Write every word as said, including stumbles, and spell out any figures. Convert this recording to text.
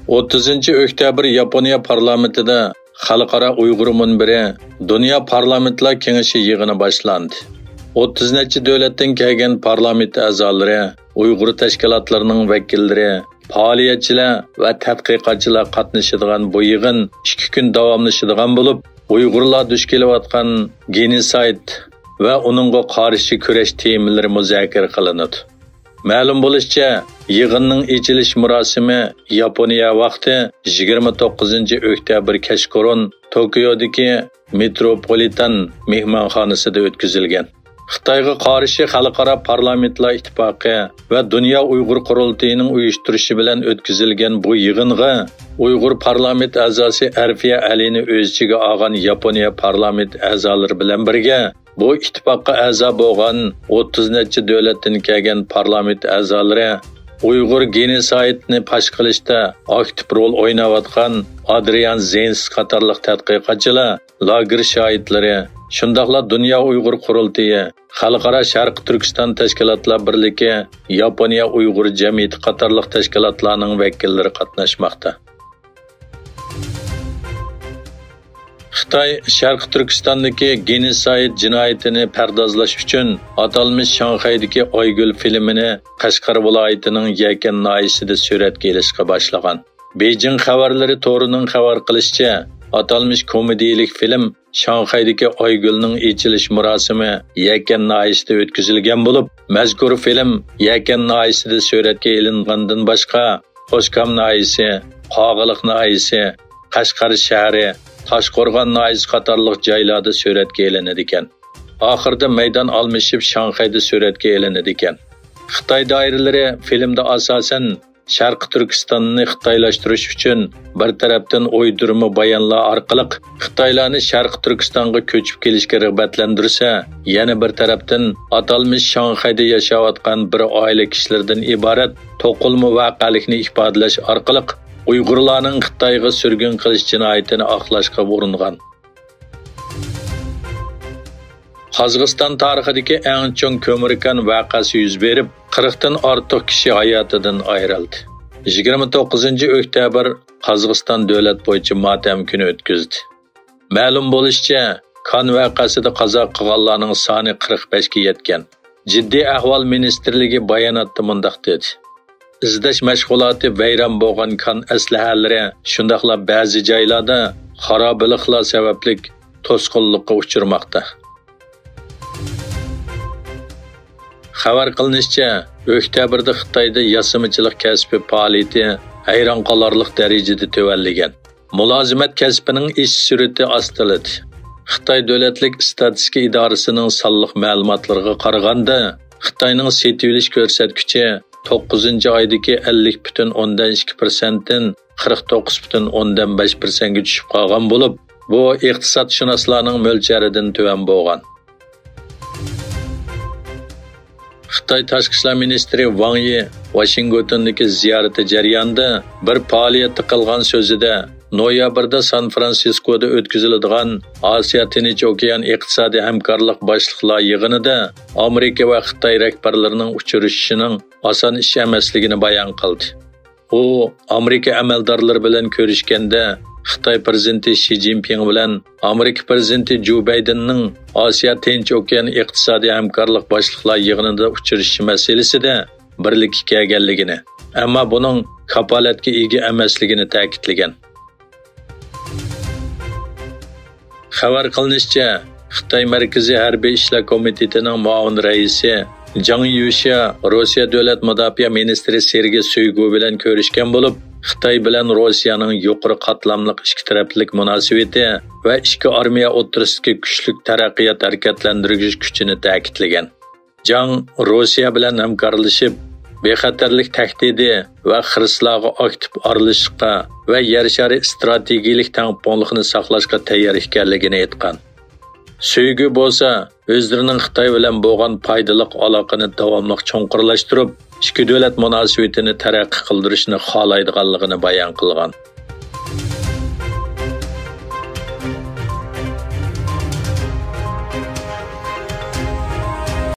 ئوتتۇزىنچى ئۆكتەبىر ياپونىيە پارلامېنتىدا خەلقئارا ئۇيغۇر مۇنبىرى، دۇنيا پارلامېنتلار كېڭىشى يىغىنى باشلاندى. ئوتتۇز نەچچە دۆلەتتىن كەلگەن پارلامېنت ئەزالىرى، ئۇيغۇر تەشكىلاتلىرىنىڭ ۋەكىللىرى، پائالىيەتچىلەر ۋە تەتقىقاتچىلار قاتنىشىدىغان بۇ يىغىن ئىككى كۈن داۋاملىشىدىغان بولۇپ، ئۇيغۇرلار دۇچ كېلىۋاتقان گېنوسايد ۋە ئۇنىڭغا قارشى كۈرەش تېمىلىرى مۇزاكىرە قىلىنىدۇ. مەلۇم بولۇشىچە، يىغىننىڭ ئېچىلىش مۇراسىمى ياپونىيە ۋاقتى يىگىرمە توققۇزىنچى ئۆكتەبىر كەچقۇرۇن توكيودىكى مېتروپولىتان مېھمانخانىسىدا ئۆتكۈزۈلگەن. خىتايغا قارشى خەلقئارا پارلامېنتلار ئىتتىپاقى ۋە دۇنيا ئۇيغۇر قۇرۇلتىيىنىڭ ئۇيۇشتۇرۇشى بىلەن ئۆتكۈزۈلگەن بۇ يىغىنغا ئۇيغۇر پارلامېنت ئەزاسى ئەرفىيە ئەلىنى ئۆز ئىچىگە ئالغان ياپونىيە پارلامېنت ئەزالىرى بىلەن بىرگە، بۇ ئىتتىپاققا ئەزا بولغان ئوتتۇز نەچچە دۆلەتتىن كەلگەن پارلامېنت ئەزالىرى ئۇيغۇر گېنوسايدىنى پاش قىلىشتا ئاكتىپ رول ئويناۋاتقان ئادرىيان زېنس قاتارلىق تەتقىقاتچىلار، لاگېر شاھىتلىرى، شۇنداقلا دۇنيا ئۇيغۇر قۇرۇلتىيى، خەلقئارا شەرقىي تۈركىستان تەشكىلاتلار بىرلىكى، ياپونىيە ئۇيغۇر جەمئىيىتى قاتارلىق تەشكىلاتلارنىڭ ۋەكىللىرى قاتناشماقتا. خىتاي شەرقىي تۈركىستاندىكى گېنوسايد جىنايىتىنى پەردازلاش ئۈچۈن ئاتالمىش شاڭخەيدىكى ئايگۈل فىلىمىنى قەشقەر ۋىلايىتىنىڭ يەكەن ناھىيەسىدە سۈرەتكە ئېلىشقا باشلىغان. بېيجىڭ خەۋەرلىرى تورىنىڭ خەۋەر قىلىشىچە، ئاتالمىش كومېدىيىلىك فىلىم شاڭخەيدىكى ئايگۈلنىڭ ئېچىلىش مۇراسىمى يەكەن ناھىيەسىدە ئۆتكۈزۈلگەن بولۇپ، مەزكۇر فىلىم يەكەن ناھىيەسىدە سۈرەتكە ئېلىنغاندىن باشقا، قوشكام ناھىيەسى، قاغىلىق ناھىيەسى، قەشقەر شەھىرى، تاشقورغان ناھىيەسى قاتارلىق جايلاردا سۈرەتكە ئېلىنىدىكەن. ئاخىرىدا مەيدان ئالمىشىپ شاڭخەيدە سۈرەتكە ئېلىنىدىكەن. خىتاي دائىرىلىرى فىلىمدا ئاساسەن شەرقىي تۈركىستاننى خىتايلاشتۇرۇش ئۈچۈن بىر تەرەپتىن ئويدۇرما بايانلار ئارقىلىق خىتايلارنى شەرقىي تۈركىستانغا كۆچۈپ كېلىشكە رىغبەتلەندۈرسە، يەنە بىر تەرەپتىن ئاتالمىش شاڭخەيدە ياشاۋاتقان بىر ئائىلە كىشىلىرىدىن ئىبارەت توقۇلما ۋەقەلىكنى ئىپادىلەش ئارقىلىق ئۇيغۇرلارنىڭ خىتايغا سۈرگۈن قىلىش جىنايىتىنى ئاقلاشقا ئۇرۇنغان. قازاقىستان تارىخىدىكى ئەڭ چوڭ كۆمۈر كان ۋەقەسى يۈز بېرىپ، قىرىقتىن ئارتۇق كىشى ھاياتىدىن ئايرىلدى. يىگىرمە توققۇزىنچى ئۆكتەبىر قازاقىستان دۆلەت بويىچە ماتەم كۈنى ئۆتكۈزدى. مەلۇم بولۇشىچە، كان ۋەقەسىدە قازا قىلغانلارنىڭ سانى قىرىق بەشكە يەتكەن. جىددىي ئەھۋال مىنىستىرلىكى باياناتتا مۇنداق دېدى: ئىزدەش مەشغۇلاتى ۋەيران بولغان كان ئەسلىھەلىرى، شۇنداقلا بەزى جايلاردا خارابىلىقلار سەۋەبلىك توسقۇنلۇققا ئۇچرىماقتا. خەۋەر قىلىنىشىچە، ئۆكتەبىردە خىتايدا ياسىمىچىلىق كەسپى پائالىيىتى ھەيران قالارلىق دەرىجىدە تۆۋەنلىگەن. مۇلازىمەت كەسپىنىڭ ئېشىش سۈرئىتى ئاستىلىدى. خىتاي دۆلەتلىك ئىستاتىستىكا ئىدارىسىنىڭ سانلىق مەلۇماتلىرىغا قارىغاندا، خىتاينىڭ سېتىۋېلىش كۆرسەتكۈچى توققۇزىنچى ئايدىكى ئەللىك پۈتۈن ئوندىن ئىككى پىرسەنتتىن قىرىق توققۇز پۈتۈن ئوندىن بەش پىرسەنتكە چۈشۈپ قالغان بولۇپ، بۇ ئىقتىسادشۇناسلارنىڭ مۆلچەردىن تۆۋەن بولغان. خىتاي تاشقى ئىشلار مىنىستىرى ۋاڭ يى ۋاشىنگتوندىكى زىيارىتى جەريانىدا بىر پائالىيەتتە قىلغان سۆزىدە، نويابىردا سان فرانسىسكودا ئۆتكۈزۈلىدىغان ئاسىيا تىنچ ئوكيان ئىقتىسادىي ھەمكارلىق باشلىقلار يىغىنىدا ئامېرىكا ۋە خىتاي رەھبەرلىرىنىڭ ئۇچرىشىشىنىڭ ئاسان ئىش ئەمەسلىكىنى بايان قىلدى. ئۇ ئامېرىكا ئەمەلدارلىرى بىلەن كۆرۈشكەندە، خىتاي پىرېزىدېنتى شى جىنپىڭ بىلەن ئامېرىكا پىرېزىدېنتى جو بايدېننىڭ ئاسىيا تىنچ ئوكيان ئىقتىسادىي ھەمكارلىق باشلىقلار يىغىنىدا ئۇچرىشىشى مەسىلىسىدە بىرلىككە كەلگەنلىكىنى، ئەمما بۇنىڭ كاپالەتكە ئىگە ئەمەسلىكىنى تەكىتلىگەن. خەۋەر قىلىنىشىچە، خىتاي مەركىزىي ھەربىي ئىشلار كومىتېتىنىڭ مۇئاۋىن رەئىسى جاڭ يۈشيا روسىيە دۆلەت مۇداپىئە مىنىستىرى سېرگېي شويگۇ بىلەن كۆرۈشكەن بولۇپ، خىتاي بىلەن روسىيەنىڭ يۇقىرى قاتلاملىق ئىككى تەرەپلىك مۇناسىۋىتى ۋە ئىككى ئارمىيە ئوتتۇرىسىدىكى كۈچلۈك تەرەققىيات ھەرىكەتلەندۈرگۈچ كۈچىنى تەكىتلىگەن. جاڭ روسىيە بىلەن ھەمكارلىشىپ، بىخەتەرلىك تەھدىتى ۋە خىرىسلارغا ئاكتىپ ئارىلىشىشقا ۋە يەر شارى ئىستراتېگىيىلىك تەڭپۇڭلۇقىنى ساقلاشقا تەييار ئىكەنلىكىنى ئېيتقان. سۆيگۈ بولسا ئۆزلىرىنىڭ خىتاي بىلەن بولغان پايدىلىق ئالاقىنى داۋاملىق چوڭقۇرلاشتۇرۇپ، ئىككى دۆلەت مۇناسىۋىتىنى تەرەققىي قىلدۇرۇشنى خالايدىغانلىقىنى بايان قىلغان.